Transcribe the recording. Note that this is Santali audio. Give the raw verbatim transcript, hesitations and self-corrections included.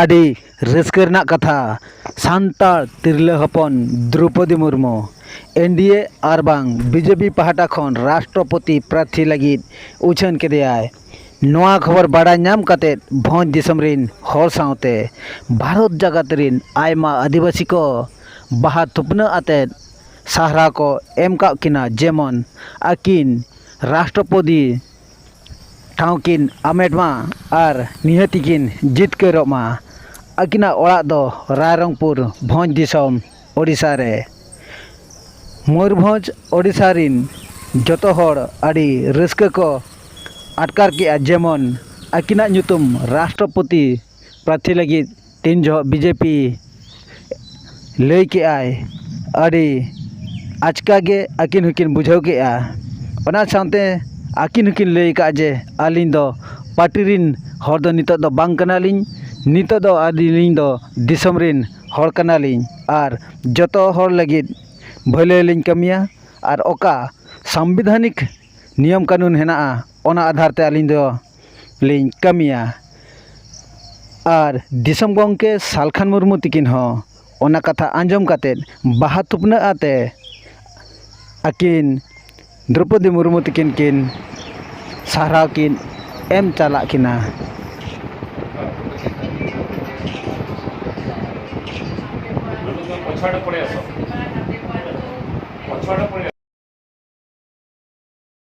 ᱟᱹᱰᱤ ᱨᱟᱹᱥᱠᱟᱹ ᱨᱮᱱᱟᱜ ᱠᱟᱛᱷᱟ, ᱥᱟᱱᱛᱟᱲ ᱛᱤᱨᱞᱟᱹ ᱦᱚᱯᱚᱱ ᱫᱨᱚᱣᱯᱚᱫᱤ ᱢᱩᱨᱢᱩ ᱮᱱ ᱰᱤ ᱮ ᱟᱨ ᱵᱟᱝ ᱵᱤ ᱡᱮ ᱯᱤ ᱯᱟᱦᱴᱟ ᱠᱷᱚᱱ ᱨᱟᱥᱴᱨᱚᱯᱚᱛᱤ ᱯᱨᱟᱨᱛᱷᱤ ᱞᱟᱹᱜᱤᱫ ᱩᱪᱷᱟᱹᱱ ᱠᱮᱫᱮᱭᱟᱭ᱾ ᱱᱚᱣᱟ ᱠᱷᱚᱵᱚᱨ ᱵᱟᱲᱟᱭ ᱧᱟᱢ ᱠᱟᱛᱮ ᱵᱷᱚᱸᱡᱽ ᱫᱤᱥᱚᱢ ᱨᱤᱱ ᱦᱚᱲ ᱥᱟᱶᱛᱮ ᱵᱷᱟᱨᱚᱛ ᱡᱟᱠᱟᱛ ᱨᱤᱱ ᱟᱭᱢᱟ ᱟᱹᱫᱤᱵᱟᱹᱥᱤ ᱠᱚ ᱵᱟᱦᱟ ᱛᱷᱩᱯᱱᱟᱹ ᱟᱛᱮ ᱥᱟᱨᱦᱟᱣ ᱠᱚ ᱮᱢ ᱠᱟᱜ ᱠᱤᱱᱟ, ᱡᱮᱢᱚᱱ ᱟᱹᱠᱤᱱ ᱨᱟᱥᱴᱨᱚᱯᱚᱛᱤ ᱴᱷᱟᱶ ᱠᱤᱱ ᱟᱢᱮᱴ ᱢᱟ ᱟᱨ ᱱᱤᱦᱟᱹᱛᱤ ᱠᱤᱱ ᱡᱤᱛᱠᱟᱹᱨᱚᱜ ᱢᱟ᱾ ᱟᱹᱠᱤᱱᱟᱜ ᱚᱲᱟᱜ ᱫᱚ ᱨᱟᱭᱨᱚᱝᱯᱩᱨ, ᱵᱷᱚᱸᱡᱽ ᱫᱤᱥᱚᱢ, ᱳᱰᱤᱥᱟ ᱨᱮ᱾ ᱢᱚᱭᱩᱨᱵᱷᱚᱸᱡᱽ, ᱳᱰᱤᱥᱟ ᱨᱤᱱ ᱡᱚᱛᱚ ᱦᱚᱲ ᱟᱹᱰᱤ ᱨᱟᱹᱥᱠᱟᱹ ᱠᱚ ᱟᱴᱠᱟᱨ ᱠᱮᱜᱼᱟ, ᱡᱮᱢᱚᱱ ᱟᱹᱠᱤᱱᱟᱜ ᱧᱩᱛᱩᱢ ᱨᱟᱥᱴᱨᱚᱯᱚᱛᱤ ᱯᱨᱟᱨᱛᱷᱤ ᱞᱟᱹᱜᱤᱫ ᱛᱤᱱ ᱡᱚᱦᱚᱜ ᱵᱤ ᱡᱮ ᱯᱤ ᱞᱟᱹᱭ ᱠᱮᱜᱼᱟᱭ, ᱟᱹᱰᱤ ᱟᱪᱠᱟ ᱜᱮ ᱟᱹᱠᱤᱱ ᱦᱚᱸᱠᱤᱱ ᱵᱩᱡᱷᱟᱹᱣ ᱠᱮᱜᱼᱟ᱾ ᱚᱱᱟ ᱥᱟᱶᱛᱮ ᱟᱹᱠᱤᱱ ᱦᱚᱸᱠᱤᱱ ᱞᱟᱹᱭ ᱠᱟᱜᱼᱟ ᱡᱮ, "ᱟᱹᱞᱤᱧ ᱫᱚ ᱯᱟᱨᱴᱤ ᱨᱤᱱ ᱦᱚᱲ ᱫᱚ ᱱᱤᱛᱚᱜ ᱫᱚ ᱵᱟᱝ ᱠᱟᱱᱟᱞᱤᱧ, ᱱᱤᱛᱚᱜ ᱫᱚ ᱟᱹᱞᱤᱧ ᱫᱚ ᱫᱤᱥᱚᱢ ᱨᱤᱱ ᱦᱚᱲ ᱠᱟᱱᱟᱞᱤᱧ ᱟᱨ ᱡᱚᱛᱚ ᱦᱚᱲ ᱞᱟᱹᱜᱤᱫ ᱵᱷᱟᱹᱞᱟᱹᱭ ᱞᱤᱧ ᱠᱟᱹᱢᱤᱭᱟ ᱟᱨ ᱚᱠᱟ ᱥᱟᱝᱵᱤᱫᱷᱟᱱᱤᱠ ᱱᱤᱭᱚᱢ ᱠᱟᱹᱱᱩᱱ ᱦᱮᱱᱟᱜᱼᱟ, ᱚᱱᱟ ᱟᱫᱷᱟᱨ ᱛᱮ ᱟᱹᱞᱤᱧ ᱫᱚ ᱞᱤᱧ ᱠᱟᱹᱢᱤᱭᱟ᱾" ᱟᱨ ᱫᱤᱥᱚᱢ ᱜᱚᱢᱠᱮ ᱥᱟᱞᱠᱷᱟᱱ ᱢᱩᱨᱢᱩ ᱛᱤᱠᱤᱱ ᱦᱚᱸ ᱚᱱᱟ ᱠᱟᱛᱷᱟ ᱟᱸᱡᱚᱢ ᱠᱟᱛᱮ ᱵᱟᱦᱟ ᱛᱷᱩᱯᱱᱟᱹ ᱟᱛᱮ ᱟᱹᱠᱤᱱ ᱫᱨᱚᱣᱯᱚᱫᱤ ᱢᱩᱨᱢᱩ ᱛᱤᱠᱤᱱ ᱠᱤᱱ ᱥᱟᱨᱦᱟᱣ ᱠᱤᱱ ᱮᱢ ᱪᱟᱞᱟᱜ ᱠᱤᱱᱟ᱾